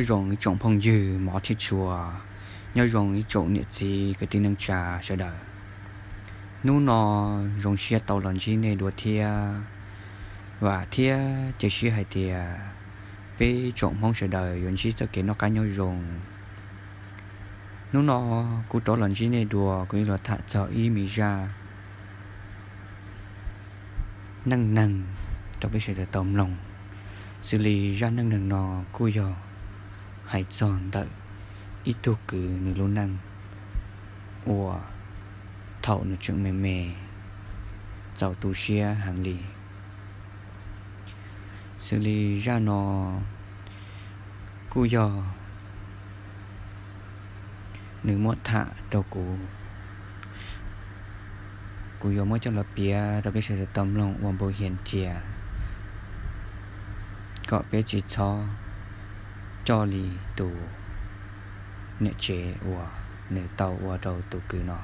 Nyob zoo ib tsoom phooj ywg mov thiab tshua, nyob zoo ib tsoom niam txiv kwv tij neej tsa sawv daws. Hnub no zoo siab tau los ntsib nej dua thiab, vam thiab cia siab hais tias peb tsoom Hmoob sawv daws yuav ntsib txoj kev noj qab nyob zoo. Hnub no kuv rov los ntsib nej dua, kuv yuav los tham txog ib me zaj neej neeg rau peb sawv daws tau mloog. Xws li zaj neej neeg no kuj yog hais txog ntawm ib tug kwv nws lub neej uas thaum nws tseem me me txaus tu siab heev li. Xws li zaj no kuj yog nws muab tham rau kuv, kuv yuav muab coj los piav rau peb sawv daws tau mloog ua npu hias cia, kom peb tsis txhob coj li tus niam tsev uas nws tau ua rau tus kwv no.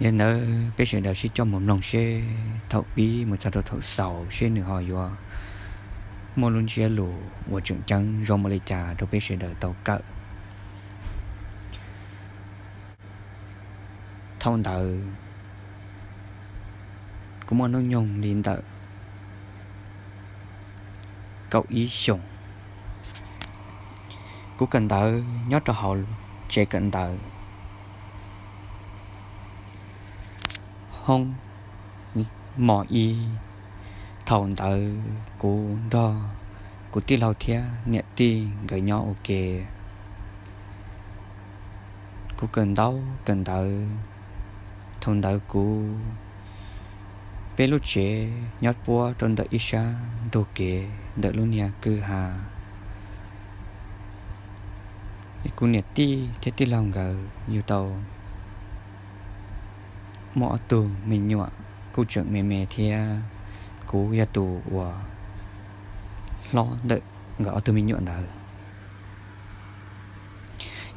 Yog li ntawd peb sawv daws sib coj mus mloog seb thaum pib mus txog rau thaum xaus seb nws ho yuav muaj lub ntsiab lus uas tseem ceeb zoo npaum li cas rau peb sawv daws tau kawm. Thaum ntawd kuv muaj hnub nyoog li ntawm kaum ib xyoos. Kuv kawm ntawv nyob rau hauv tsev kawm ntawv hoob mos ib. Thaum ntawd kuv nrog kuv tij laug thiab niam tij nkawd nyob ua ke. Kuv kawm ntaub kawm ntawv, thaum ntawd kuv, peb lub tsev nyob puab rau ntawm ib sab ntug kev ntawm lub niag kwj ha. Kuv niam tij thiab tij laug nkawd yug tau muaj ob tug me nyuam kuj tseem me me thiab, kuv yog tus uas hlob ntawm nkawd ob tug me nyuam ntawd.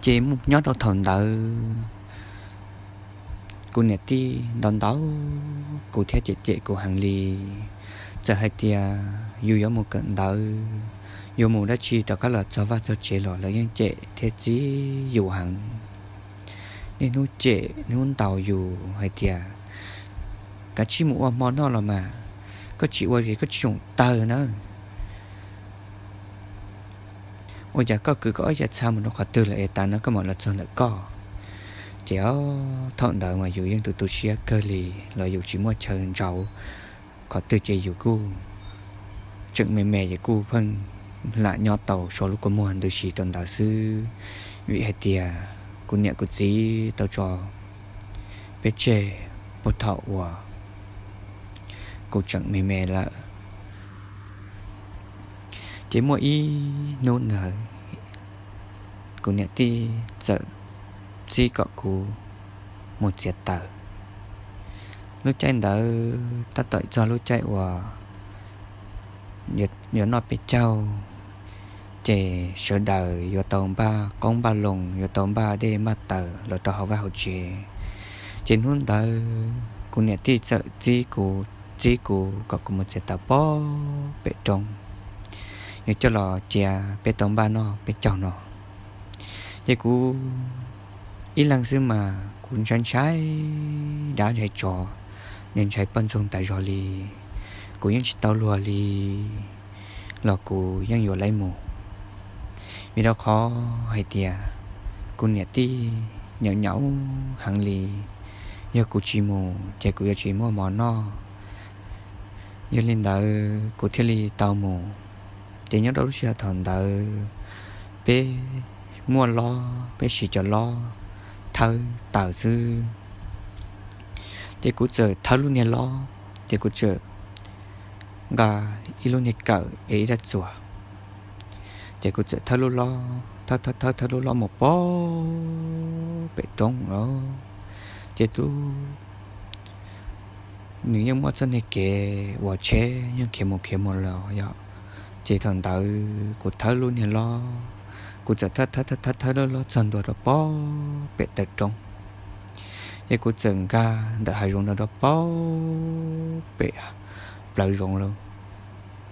Ces nyob rau thaum ntawd kuv niam tij ntaus ntaus kuv thiab cem cem kuv heev li. Txawm hais tias yus yuav mus kawm ntawv, yuav mus dab tsi rov qab los txog vaj txog tsev los lawv yeej cem thiab txib yus heev. Niaj hnub cem hnub ntaus yus hais tias, kav tsij mus ua hmo noj los mas, koj tsis ua es koj tsis tsoom tawg na. Ua cas koj kwv koj ob yav txha mus rau qhov twg lawm es tas no koj mam los txog ntawm koj? Ces thaum ntawd mas yus yeej tu tu siab kawg li los yus tsis muaj chaw ntsaum qhov twg ces yus kuj tseem me me ces kuj pheej lam nyob tau so lub kua muag ntws si rau ntawd xwb. Vim hais tias kuv niam kuv txiv tau tso peb tseg puag thaum uas kuv tseem me me lawm. Ces muaj ib hnub ntawd kuv niam tij txawm txib kom kuv mus txiav taws. Lub caij ntawd tab tom txog lub caij uas yuav noj peb caug, ces sawv daws yuav tau npaj qoob npaj loo, yuav tau npaj dej npaj taws los rau hauv vaj hauv tsev. Ces hnub ntawd kuv niam tij txawm txib kuv, txib kuv kom kuv mus txiav taws pem roob, yuav coj los cia peb tau npaj noj peb caug no. Ces kuv ib leeg xwb mas kuv ntshai ntshai dab ntshai tsov, ntshai poj ntxoog tas zog li. Kuv yeej tsis tau luag li los kuv yeej yuav lawv mus. Vim rau qhov hais tias kuv niam tij nyaum nyaum heev li, yog kuv tsis mus ces kuv yuav tsis muaj mov noj. Yog li ntawd kuv thiaj li tau mus. Ces nyob rau lub sij hawm thaum ntawd peb muaj lob, peb siv cov lob thawb taws xwb. Ces kuv txawm thawb lub niag lob, ces kuv txawm nqa ib lub niag kawm es ib rab txuas, ces kuv txawm thawb lub lob, thawb thawb thawb lub lob mus pem roob lawm. Ces tub nws yeej muaj txoj niag kev uas tsheb yeej khiav mus khiav mus los yom. Ces thaum ntawd kuv thawb lub niag lob, kuv txawm thawb thawb thawb thawb lub lob txog ntua rau pem taw roob. Ces kuv txawm nkag ntawm hav zoov no rau pem plawv zoov lawm,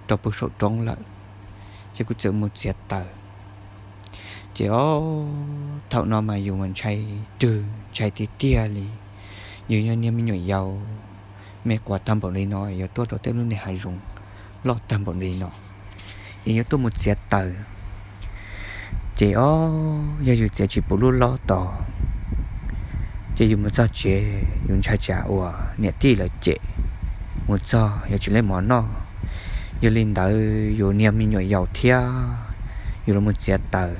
rau pem saum roob lawm. Ces kuv txawm mus txiav taws. Ces ob thaum no mas yus mas ntshai rwg ntshai tiag tiag li. Yus yog niag me nyuam yaus me quav tag npaum li no yuav tuaj rau tej lub niag hav zoov loj tag npaum li no, es yuav tuaj mus txiav taws. Ces ob yog yus txiav tsis puv lub lob tos, ces yus mus txog tsev yus ntshai tsam uas niam tij lawv cem, mus txog yuav tsis muaj mov noj. Yog li ntawd yus niag me nyuam yaus thiab yus los mus txiav taws,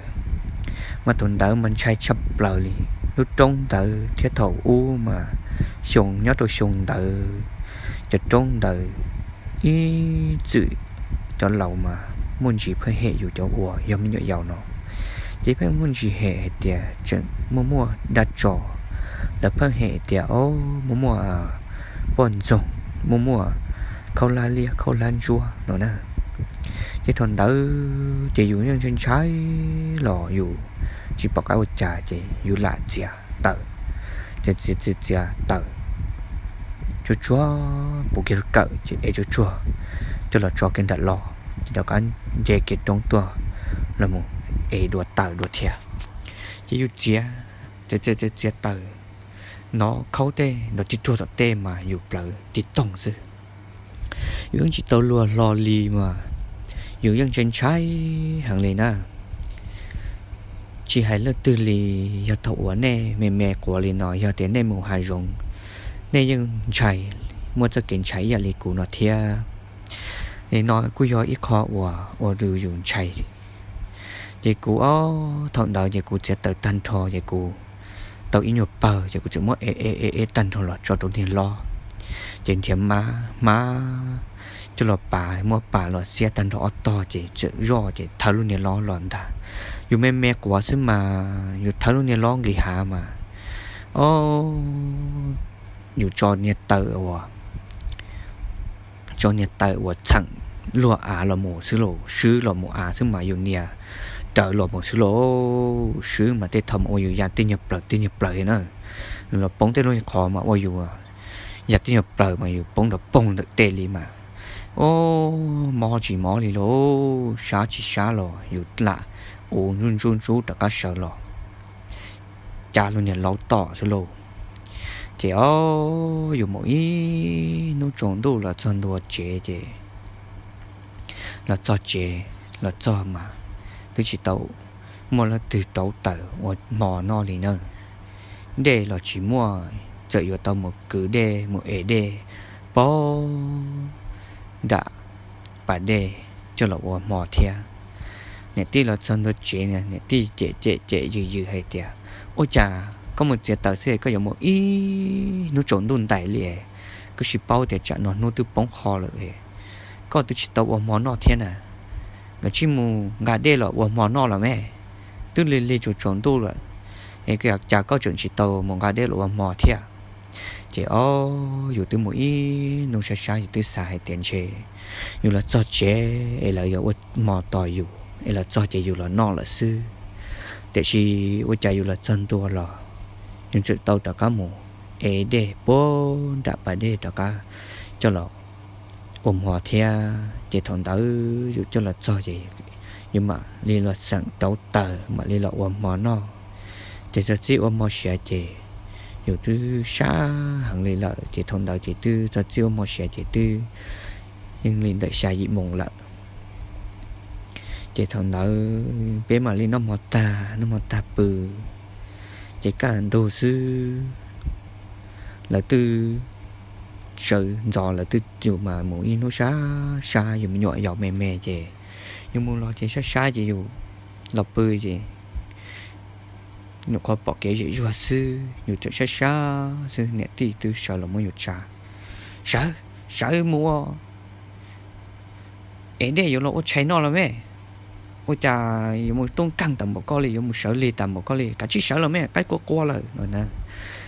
mas thaum ntawd mas ntshai tshaj plaws li. Lub roob ntawd thiab thaum ub mas xyoo nyob rau xyoo ntawd, cov roob ntawd ib txwm cov laus mas muaj ntsis pheej hem yus cov uas yog me nyuam yaus no. Ces pheej muaj ntsis hem hais tias tseem muaj muaj dab tsov, lawv pheej hem tias o, muaj muaj poj ntxoog, muaj muaj khaub hlab liab khaub hlab ntsuab no na. Ces thaum ntawd ces yus yeej ntshai ntshai los yus tsis pom qab ua cas ces yus lam txiav taws, ces txiav txiav txiav taws tsuag tsuag puv kiag lub kawm ces ev tsuag tsuag coj los tso kiag nram los ces rov qab nce kiag roob tuaj los mus ev dua taws dua thiab. Ces yus txiav txiav txiav txiav taws, hnov khaub tej nrov tig ruag tom tej mas yus plawv tig toog xwb. Yus yeej tsis tau luag hlo li mas yus yeej ntshai ntshai heev li na. Tsis hais leej twg li, yog thaum uas nej me me quav li no yog tias nej mus hav zoov, nej yeej ntshai, muaj txoj kev ntshai ib yam li kuv no thiab. Li no kuj yog ib qho uas ua rau yus ntshai. Ces kuv ob thaum ntawd ces kuv txiav taws tag nrho ces kuv tau ib nyuag pawg ces kuv tseem muab ev ev ev tag nrho los tso rau niag lob, ces nrhiav hmab hmab coj los pas, muab pas los xiab tag nrho ob tog ces tseem zoj ces thawb lub niag lob los ntag. Yus me me quav xwb mas yus thawb lub niag lob nqis hav mas, o, yus tso niag taws uas tso niag taws uas txheem luag av los mus xwb los swb los mus av xwb mas yus nias rawv los mus xwb los swb mas tej thaum mas ua yus ya tej nyuag plaws tej nyuag plaws na. Los poob tej lub qhov mas ua yus ya tej nyuag plaws mas yus poob nrov poog ntawm tej li mas, o, mob tsis mob li los sab tsis sab los yus lam ua ntsuj ntsuj ntsuj rov qab sawv los ca lub niag laub tom xwb lauj. Ces o, yus mus ib hnub tsaus ntuj los txog ntua tsev ces los txog tsev, los txog mas twb tsis tau muaj leej twg rauv taws ua hmo noj li na. Dej los tsis muaj, txawm yuav tau mus kwv dej mus ev dej poob nram pas dej coj los ua hmo thiab. Niam tij los txog ntua tsev, niam tij cem cem cem yws yws hais tias, ua cas koj mus txiav taws xwb koj yuav mus ib hnub tsaus ntuj ntais li, koj tsis paub tias tsam no hnub twb poob qho lawm, koj twb tsis tau ua hmo noj thiab na. Koj cia li mus nqa dej los ua hmo noj los me, twb lig lig tsaus tsaus ntuj lawm, es cas koj tseem tsis tau mus nqa dej los ua hmo thiab. Ces o, yus twb mus ib hnub sab sab yus twb xav hais tias ntshe yus los txog tsev es lawv yuav ua hmo tos yus es lawv txog ces yus los noj lawm xwb. Tiam sis ua cas yus los txog ntua los yus tseem tau rov qab mus ev dej poob nram pas dej rov qab coj los ua hmo thiab. Ces thaum ntawd yus coj los txog ces yus mam li los xeem rauv taws mam li los ua hmo noj. Ces txog txij ua hmo siav ces yus twb sab heev li lawm, ces thaum ntawd ces twb txog txij ua hmo siav ces twb yeej li ntawm xya yim moos lawm. Ces thaum ntawd peb mam li noj hmo tag, noj hmo tag pw, ces kaj ntug xwb lawv twb sawv ntxov, lawv twb yus mas mus ib hnub sab sab, yus me nyuam yaus me me ces yus mus los ces sab sab ces yus los pw ces nyuam qhuav pom kev zem zuag xwb, yus tseem sab sab xwb niam tij twb sawv los muab yus tsa, sawv, sawv mus ua es dej yuav los ua tshais noj los me, ua cas yuav mus tub nkeeg tas npaum koj li, yuav mus sawv lig tas npaum koj li, kav tsij sawv los me, qaib qua qua lawm no na.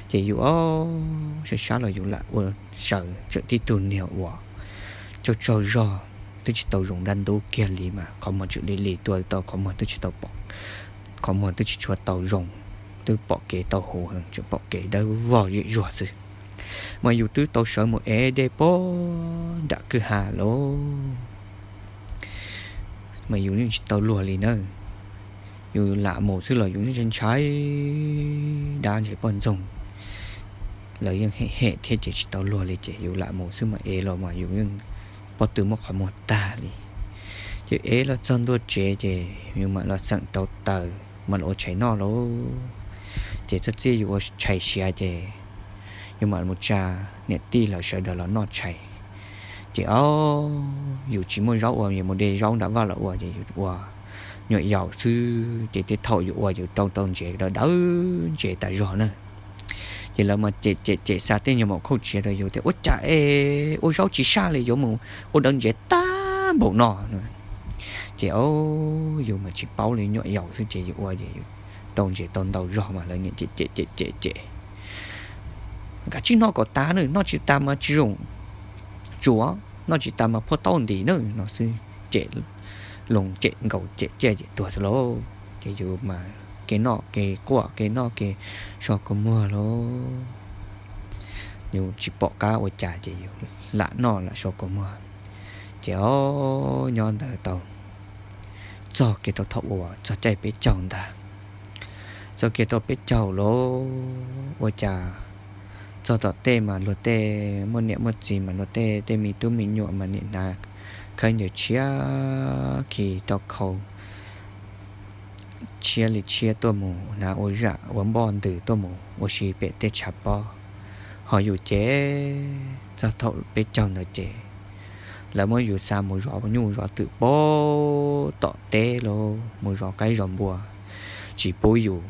Ces yus ob sab sab los yus lam ua sawv tseem tib tug niag uas tsaug tsaug zog, twb tsis tau zoo dab ntub kiag li mas qhov muag tseem li li tuaj tau, qhov muag twb tsis tau pom, qhov muag twb tsis tshua tau zoo, twb pom kev tau huv heev, tseem pom kev dawb vog zem zuag xwb. Mas yus twb tau sawv mus ev dej poob nram kwj ha lawm, mas yus yeej tsis tau luag li na. Yus lam mus xwb los yus ntshai ntshai dab ntshe poj ntxoog lawv yeej hem hem thiab ces tsis tau luag li ces yus lam mus xwb mas ev los mas yus yeej pob tw muab qhov muag tag li. Ces ev los txog ntua tsev ces yus mam los xeem rau taws mam los ua tshais noj lauj. Ces txog txiaj yus ua tshais siav ces yus mam mus tsa niam tij lawv sawv daws los noj tshais. Ces ob yus tsis muaj zaub ua, yus mus de zaub nram vaj los ua ces yus ua nyuam yaus xwb ces tej thaum yus ua yus rau tau ntsev dawb dawb ntsev tas zog na. Ces lawv mas cem cem cem xa tej nyuag maum khauj tsiav rau yus tias ua cas es ua zaub tsis saj li, yuav mus ua dawb ntsev tag npaum no. Ces ob yus mas tsis paub li, nyuam yaus xwb ces yus ua ces yus tau ntsev tau ntau zog mas lawv niam cem cem cem cem cem kav tsij noj kom tas na, noj tsis tas mas tsis zoo tsuav, noj tsis tas mas phua tauj ntim na no xwb ces loo cem nkaus cem ciaj cem tuag xwb lauj. Ces yus mas kev noj kev quaj kev noj kev so kua muag lauj. Yus tsis pom qab ua cas ces yus lam noj lam so kua muag. Ces ob nyob ntawd tau txog kiag rau thaum uas txog caij peb caug ntag. Txog kiag rau peb caug lauj ua cas txog tom tej mas luag tej muaj niam muaj txiv mas luag tej tej me tub me nyuam mas nim hnav khaub ncaws tshiab khi rau khau tshiab li tshiab tuaj mus hnav ua zam ua npoj ntws tuaj mus ua si pem tej tshav pob. Ho yus ces txog thaum peb caug ntawd ces lawv muab yus xa mus zov nyuj zov twm pem tom teb los mus zov qaib zov npua, tsis pub yus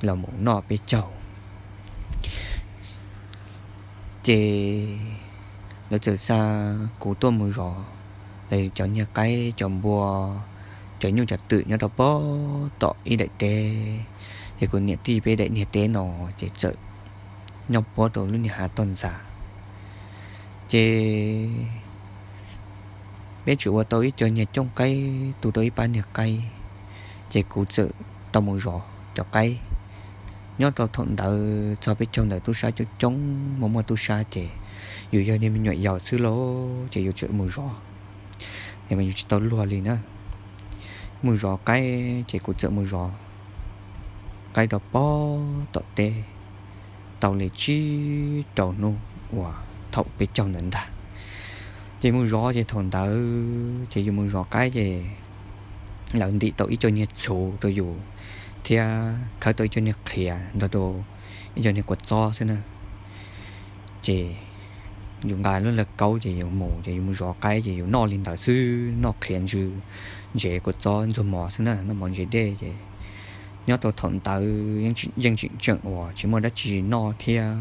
los mus noj peb caug. Ces lawv txawm xa kuv tuaj mus zov lawv cov niag qaib cov npua, cov nyuj cov twm nyob rau pem tom ib daim teb. Ces kuv niam tij peb daim niag teb no ces txawm nyob puab rau lub niag hav toj ntxas. Ces peb tseem ua tau ib co niag cooj qaib, tu tau ib pab niag qaib, ces kuv txawm tau mus zov cov qaib. Nyob rau thaum ntawd txog peb caug ntawd tub sab coob coob, muaj muaj tub sab ces yus yog niag me nyuam yaus xwb lauj ces yus txawm mus zov, es mas yus tsis tau luag li na. Mus zov qaib ces kuv txawm mus zov qaib rau pem tom teb tau li tsib rau hnub uas thaum peb caug ntawd ntag. Ces mus zov ces thaum ntawd ces yus mus zov qaib ces lawv ntim tau ib co niag txhuv rau yus thiab khawb tau ib co niag qhiav nrog rau ib co niag kua txob xwb na. Ces yus nqa lub lawg kaub ces yus mus ces yus mus zov qaib ces yus noj li ntawd xwb, noj qhiav ntsw ntsev kua txob ntxuag mov xwb na, noj mov ntsev dej ces nyob rau thaum ntawd yeej tseem tseem uas tsis muaj dab tsi noj thiab.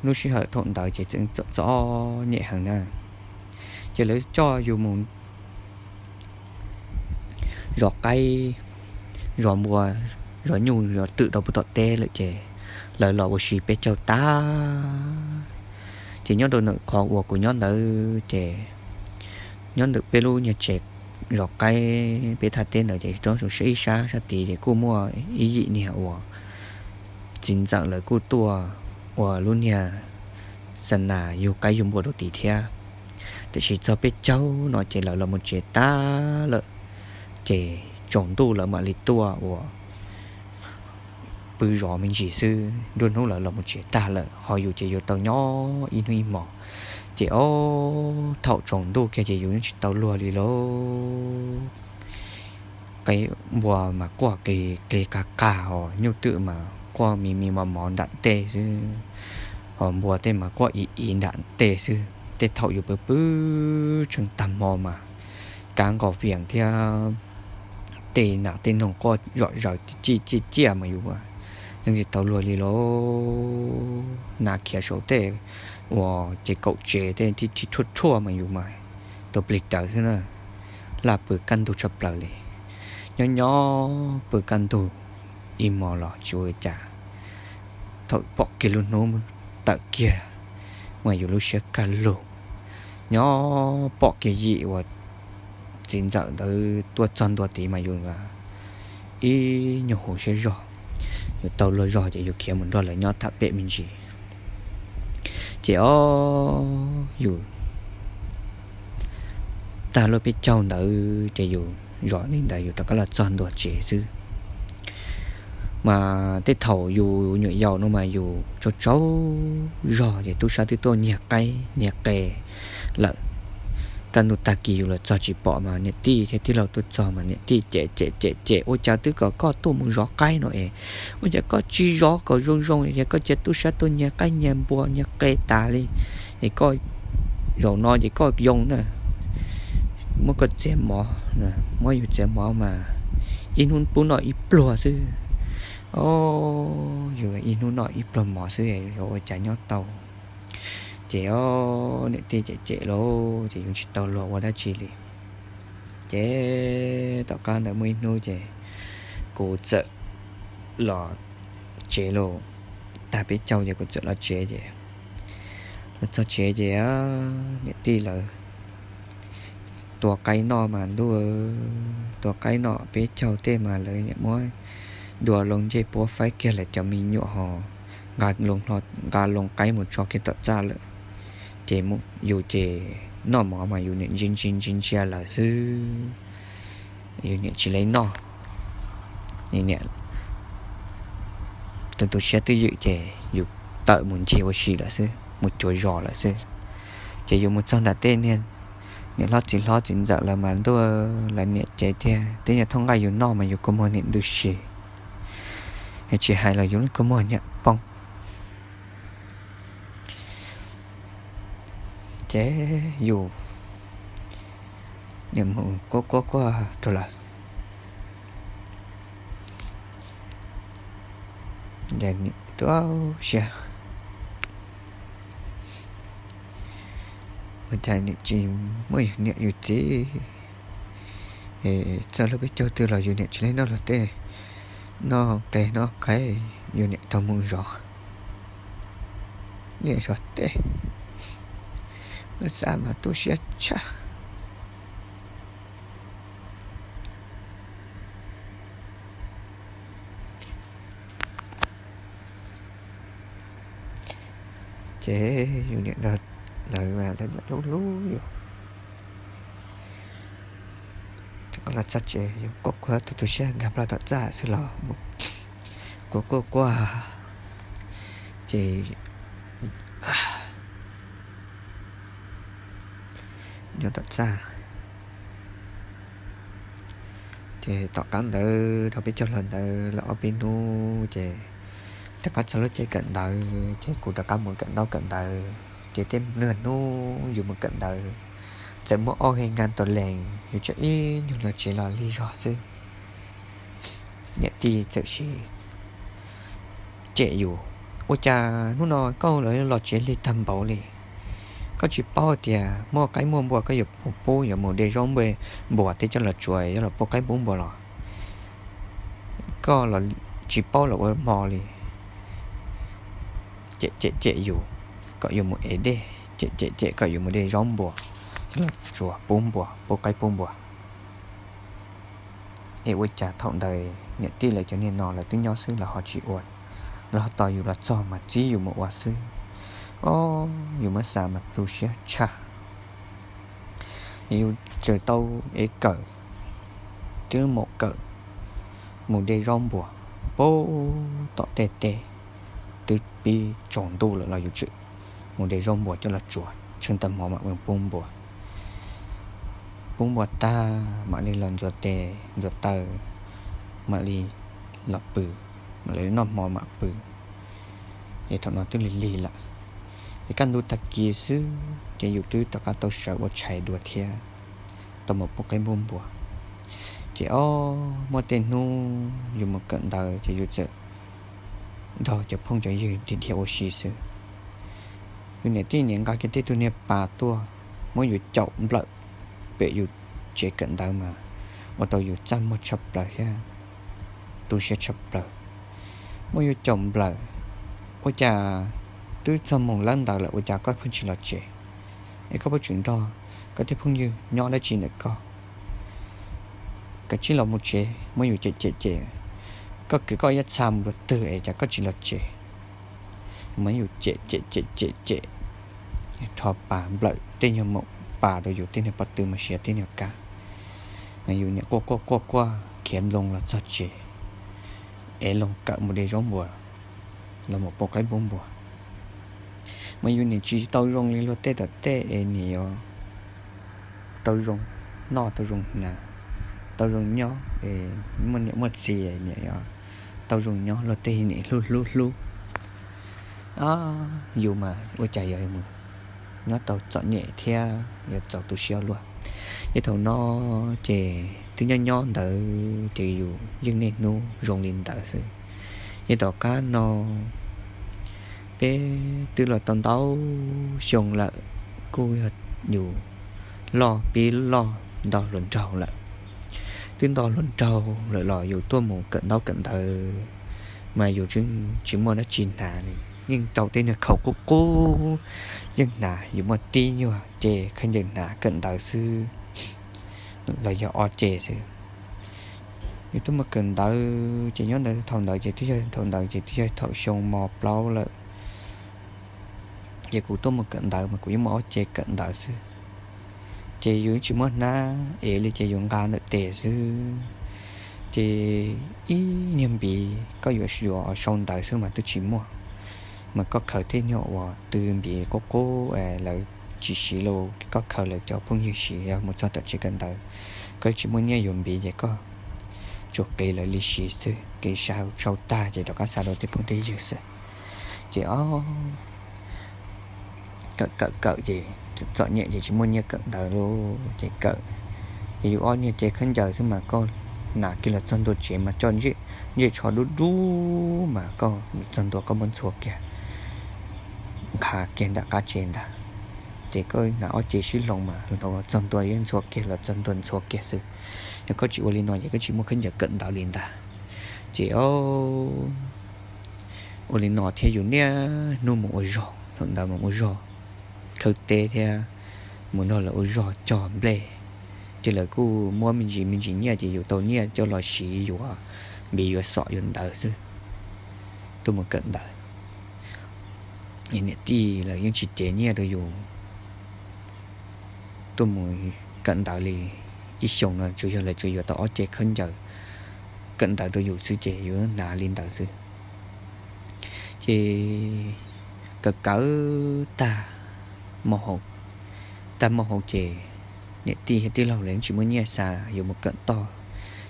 Lub sij hawm thaum ntawd ces txom txom nyem heev na. Ces lawv coj yus mus zov qaib, zov npua, zov nyuj zov twm rau pem tom teb lawm ces lawv los ua si peb caug tag. Ces nyob rau ntawm qhov uas kuv nyob ntawd ces nyob ntawm peb lub niag tsev zov qaib peb thaj teb ntawd ces rau ib sab sab tid ces kuj muaj ib yim niag uas txiv ntxawm lawv kuj tuaj ua lub niag xa nas yug qaib yug npua rau tid thiab. Tiam sis txog peb caug no ces lawv los mus tsev tag lawm, ces tsaus ntuj lawv mam li tuaj ua pw zov me ntsis xwb, nruab hnub lawv los mus tsev tag lawm, ho yus ces yus tau nyob ib hnub ib hmos. Ces ob thaum tsaus ntuj kiag ces yus yeej tsis tau luag li lauj. Qaib npua mas quaj qis qis qag qag, ho nyuj twm mas quaj mi mi mos mos nram tej xwb, ho npua tej mas quaj ib ib nram tej xwb. Tej thaum yus pw pw tsheej tag hmo mas kav nqos vias thiab tej nas tej noog quaj zom zaws ciaj ciaj mas yus yeej tsis tau luag li lauj. Nas khiav saum tej uas ces kaum tsev tej thib thib rhuaj rhuaj mas yus mas tau plig rawv xwb na. Laj pw kaj ntug tshaj plaws li. Nyob nyob pw kaj ntug ib hmo los tsis ua cas, thaum pom kiag lub hnub tawm kiag mas yus lub siab kaj lug. Nyob pom kiag yim uas txiv ntxawm ntawd tuaj txog ntua tid mas yus ib nyuag huv siab zog, yus tau luag zog ces yus khiav mus nrog lawv nyob tham pem me ntsis. Ces ob yus tag lub peb caug ntawd ces yus zos li ntawd yus rov qab los txog ntua tsev xwb. Mas tej thaum yus nyuam yaus no mas yus tsaug tsaug zog ces tub sab twb tuaj nyiag qaib nyiag qe lawm. Kaj ntug tag kis yus los txog tsis pom mas niam tij thiab tij laug tuaj txog mas niam tij cem cem cem cem, ua cas twb kom koj tuaj mus zov qaib no es ua cas koj tsis zov kom zoo zoo, es koj cia tub sab tuaj nyiag qaib nyiag npua nyiag qe tas li, es koj, zaum no ces koj yoo na, muab koj txiav mov, muab yus txiav mov mas ib hnub pub noj ib pluag xwb. O, yus ib hnub noj ib pluag mov xwb, yus ua cas nyob tau. Ces o, niam tij cem cem lauj, ces yus tsis tau luag ua dab tsi li. Ces tom qab ntawd muaj ib hnub ces kuv txawm los tsev lauj, tag peb caug ces kuv txawm los tsev ces los txog tsev ces niam tij lawv tua qaib noj mas ntuj, tua qaib noj peb caug tej mas lawv niam muab dua loo ncej puab faib kiag lawv cov me nyuam ho nqa loo qaib mus tso kiag tom txaj lawm. Ces yus ces noj mov mas yus niam ntsia ntsia ntsia ntsia lawm xwb, yus niam tsis lev noj. Niam, tus tu siab twj ywm ces yus tawm mus ncig ua si lawm xwb, mus cuag zos lawm xwb. Ces yus mus txog nram tej niag niam hlob txiv hlob txiv ntxawm lawv mas ntuj, lawv niam cev tiag, tej nyuag thooj nqaij yus noj mas yus kua muag niam ntws si, tsis hais los yus kua muag niam poob. Ces yus niam mus quaj quaj quaj rau lawv, tu siab, ua cas niam tsis muab yus niam yus txiv txog lub peb caug twg los yus niam tsis lev noj luag tej, noj qe noj qaib, yus niam taug mus zov liaj zov teb, xav mas tu siab tshaj. Ces yus niam lawv, lawv hlub hlub yus, los txog tsev yus quaj quaj tu tu siab nkag plaws tom txaj xwb los quaj quaj quaj ces nyob tom txaj. Ces tom qab ntawd dhau peb caug los ntawd lawm ob peb hnub ces rov qab txog lub caij kawm ntawv ces kuv rov qab mus kawm ntaub kawm ntawv. Ces tej niag hnub yus mus kawm ntawv txawm muaj ob hais nkas tus lees yus tseem ib nyuag los tsev los lig zog xwb. Niam tij txawm sis cem yus, ua cas hnub no koj los los tsev lig tag npaum li? Koj tsis paub tias muaj qaib muaj npua koj yuav mus pub, yuav mus de zaub npua tej coj los tsuav, yuav los pub qaib pub npua los? Koj los tsis paub los ua hmo li. Cem cem cem yus kom yus mus ev dej, cem cem cem kom yus mus de zaub npua coj los tsuav pub npua, pub qaib pub npua. Es ua cas thaum ntawd niam tij lawv cov niag no lawv twb nyob xwb lawv ho tsis ua, lawv ho tos yus los txog mas txib yus mus ua xwb. O, yus muab xav mas tu siab tshaj. Yus tseem tau ev kawm, twb mus kawm, mus de zaub npua, pub tom tej teb, twb pib tsaus ntuj lawm los yus tseem mus de zaub npua coj los tsuav tsheej tag hmo mam mus pub npua. Pub npua tag mam li los ntxuav tes ntxuav taw, mam li los pw, mam li noj hmo mam pw. Es thaum no twb lig lig lawm, es kaj ntug tag kis xwb ces yus twb rov qab tau sawv ua tshais dua thiab, tau mus pub qaib pub npua. Ces o, muaj tej hnub yus mus kawm ntawv ces yus txawm nrog cov phooj cov ywg dhia dhia ua si xwb. Yus niam tij niam nqa kiag tej tug niag pas tuaj muab yus caum nplawm pem yus tsev kawm ntawv mas ua rau yus txaj muag tshaj plaws thiab tu siab tshaj plaws. Muab yus caum nplawm, ua cas twb txog moos lab ntawd lawm ua cas koj pheej tsis los tsev? Es koj pheej tseem nrog koj tej phooj ywg nyob dab tsi ntawm koj? Kav tsij los mus tsev, muab yus cem cem cem. Koj kwv koj yaj txha mus dua twg es cas koj tsis los tsev? Muab yus cem cem cem cem cem, rho pas nplawm tej nyuag maum pas rau yus tej niag pob tw mus siav tej niag kab. Mas yus niam quaj quaj quaj quaj khiav loo los txog tsev, es loo kawm mus de zaub npua los mus pub qaib pub npua. Mas yus niam tsis tau zoo li luag tej tom tej es niam yuav tau zoo noj tau zoo hnav, tau zoo nyob, muaj niam muaj txiv niam yuav tau zoo nyob, luag tej niam hlub hlub hlub. Yus mas ua cas yuav mus nyob tau txom nyem thiab yuav txaus tu siab luaj. Ces thaum no ces twb nyob nyob ntawd ces yus yeej niaj hnub zoo li ntawd xwb. Ces tom qab no peb twb los tau ntau xyoo lawm, kuj yog yus loj pib loj nto hluas nraug lawm. Twb nto hluas nraug lawm los yus tuaj mus kawm ntaub kawm ntawv, mas yus tsis muaj dab tsi hnav li, yeej tau tej niag khaum qub qub yeej hnav, yus muaj tib nyuag ce khaub ncaws hnav kawm ntawv xwb los yog ob ce xwb. Yus tuaj mus kawm ntawv ces nyob ntawd thaum ntawd ces twb yog thaum ntawd ces twb yog thaum xyoo mos plaub lawm. Ces kuv tuaj mus kawm ntawv mas kuv yeej muaj ob ce kawm ntawv xwb. Ces yus tsis muaj hnab ev li ces yus nqa ntawm tes xwb. Ces ib nyuag npiv koj yuav yuav sau ntawv xwb mas twb tsis muaj. Mas koj khaws tej nyuag uas tw npiv qub qub lawv tsis siv los koj khaws lawv cov phooj ywg siv yog mus txog tom tsev kawm ntawv, koj tsis muaj nyiaj yuav npiv ces koj tsuas qiv lawv li siv xwb, qiv sau tag ces rov qab xa rau tej phooj tej ywg xwb. Ces o kawm kawm kawm ces txom nyem ces tsis muaj nyiaj kawm ntawv lawm ces kawm, ces yus ob niag ce khaub ncaws xwb mas koj hnav kiag los txog ntua tsev mas coj ntsej tsho dub dub mas koj txog ntua koj muab ntxhua kiag, nqa kiag nram qab tsev ntag. Ces koj hnav ob ce sib hloov mas txog ntua yeej ntxhua kiag los txog ntua ntxhua kiag xwb. Yog koj tsis ua li no ces koj tsis muaj khaub ncaws kawm ntawv li ntag. Ces o ua li no thiab yus niaj hnub mus ua zog, thaum ntawd mus ua zog khawb teb thiab mus nrog lawv ua zog cog nplej, ces lawv kuj muab me ntsis me ntsis nyiaj ces yus tau nyiaj coj los siv yuav npiv yuav xom yuav ntawv xwb. Tuaj mus kawm ntawv, niam tij lawv yeej tsis cev nyiaj rau yus tuaj mus kawm ntawv li. Ib xyoos no tsuas yog lawv tsuas yuav tau ob ce khaub ncaws kawm ntawv rau yus xwb ces yus hnav li ntawd xwb. Ces kawm kawm tag mos hauv, tag mos hauv ces niam tij thiab tij laug lawv yeej tsis muaj nyiaj xa yus mus kawm toj.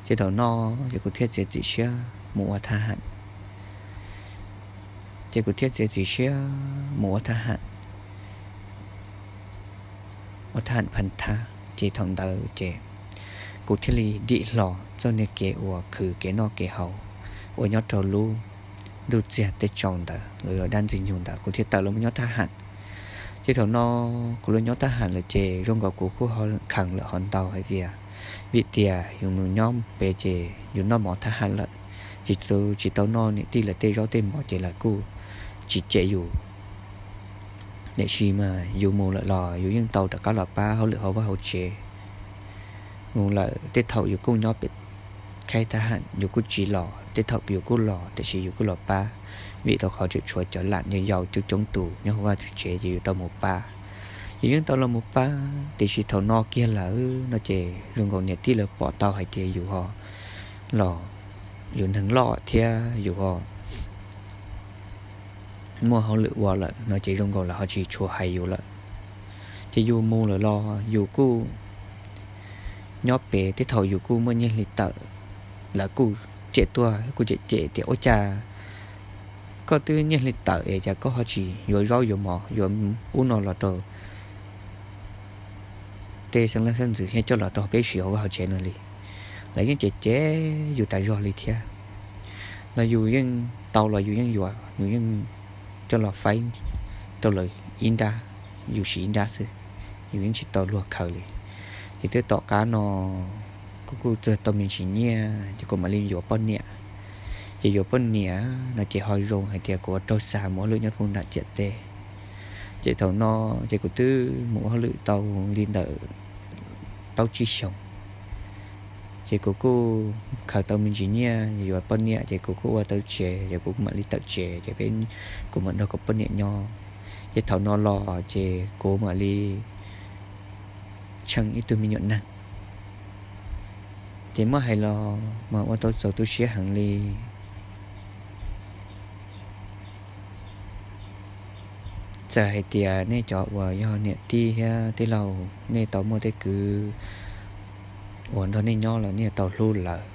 Ces thaum no ces kuv thiaj txiav txim siab mus ua thab ham. Ces kuv thiaj txiav txim siab mus ua thab ham, ua thab ham phas thab. Ces thaum ntawd ces kuv thiaj li dim hlo txoj niag kev uas khwv kev noj kev haus uas nyob rau lub ntuj txiag teb tsaus ntawd los yog dab ntxwg nyoog ntawd kuv thiaj tawm los mus nyob thab ham. Ces thaum no kuv los nyob thab ham lawm ces zoo nkaus kuv kuj ho kheev lawm ho ntau hais tias vim tias yus mus nyob pem ces yus noj mov thab ham lawm, ces tsis tau noj niam tij lawv tej zaub tej mov ces lawv kuj tsis cem yus. Tiam sis mas yus mus lawm los yus yeej tau rov qab los pab hauj lwm hauv vaj hauv tsev. Mus lawm tej thaum yus kuj nyob pem khaib thab ham yus kuj tsis los, tej thaum yus kuj los tiam sis yus kuj los pab, vim rau qhov tseem tshuav cov lam yau yau coob coob tus nyob hauv vaj hauv tsev ces yus tau mus pab. Yus yeej tau los mus pab tiam sis thaum no kiag lawm no ces zoo nkaus niam tij lawv pom tau hais tias yus ho los yus neeg loj thiab yus ho muaj hauj lwm ua lawm no ces zoo nkaus lawv ho tsis tshua hais yus lawm. Ces yus mus lawm los yus kuj nyob pem tej thaum yus kuj muaj nyiaj hli tawm, lawv kuj cem tuaj kuj cem cem tias ua cas koj twb nyiaj hli tawm es cas koj ho tsis yuav zaub yuav mov yuav ub no los rau tej xeeb leej xeeb ntxwv thiab coj los rau peb siv hauv vaj hauv tsev no li. Lawv yeej cem cem yus tas zog li thiab. Los yus yeej tau los yus yeej yuav, yus yeej coj los faib rau lawv ib nrab, yus siv ib nrab xwb, yus yeej tsis tau luag khaws li. Ces twb tom qab no kuv kuj txawg tau me ntsis nyiaj ces kuv mam li yuav poj niam. Ces yuav poj niam no ces ho zoo hais tias kuv ua raug xa mus ua hauj lwm nyob puag nram ciam teb. Ces thaum no ces kuv twb mus ua hauj lwm tau li ntawm plaub tsib xyoos. Ces kuv kuj khaws tau me ntsis nyiaj yuav poj niam ces kuv kuj ua tau tsev ces kuv mam li tawm tsev ces peb, kuv mam nrog kuv poj niam nyob. Ces thaum no los ces kuv mam li tsheej ib tug me nyuam neeg. Ces muab hais los mas ua tau txaus tu siab heev li. Txawm hais tias nej cov uas yog niam tij thiab tij laug nej tau muaj tej kwv uas nrog nej nyob los nej tau hlub lawm.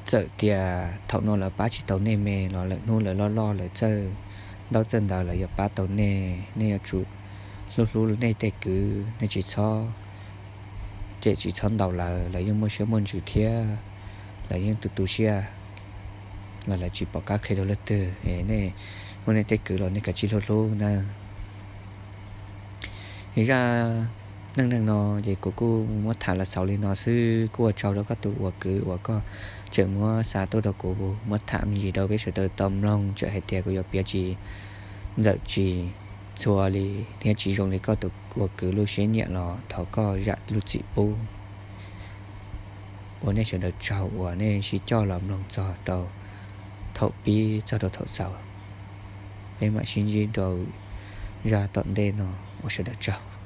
Txawm tias thaum no lawv pab tsis tau nej me los lwm hnub lawv loj loj lawv txawj ntaub txawj ntawv lawv yuav pab tau nej, nej yuav tsum hlub hlub nej tej kwv, nej tsis txhob cem tsis txhob ntaus lawv, lawv yeej muaj siab muaj ntsws thiab lawv yeej tu tu siab los lawv tsis pom qab qhia rau leej twg. Nej muaj nej tej kwv los nej kav tsij hlub hlub nawb. Zaj neej neeg no ces kuv kuj muab tham los xaus li no xwb, kuj ua tsaug rau koj tus ua kwv uas koj tseem muab xa tuaj rau kuv muab tham me ntsis rau peb sawv daws tau mloog. Txawm hais tias kuv yuav piav tsis ntxawm tsis txhua li thiab tsis zoo li koj tus ua kwv lub siab nyiam los thov koj zam lub txim pub. Ua nej sawv daws tsaug uas nej sib coj los mloog txog rau thaum pib txog rau thaum xaus. Peb mam sib ntsib rau zaj tom ntej no, ua sawv daws tsaug.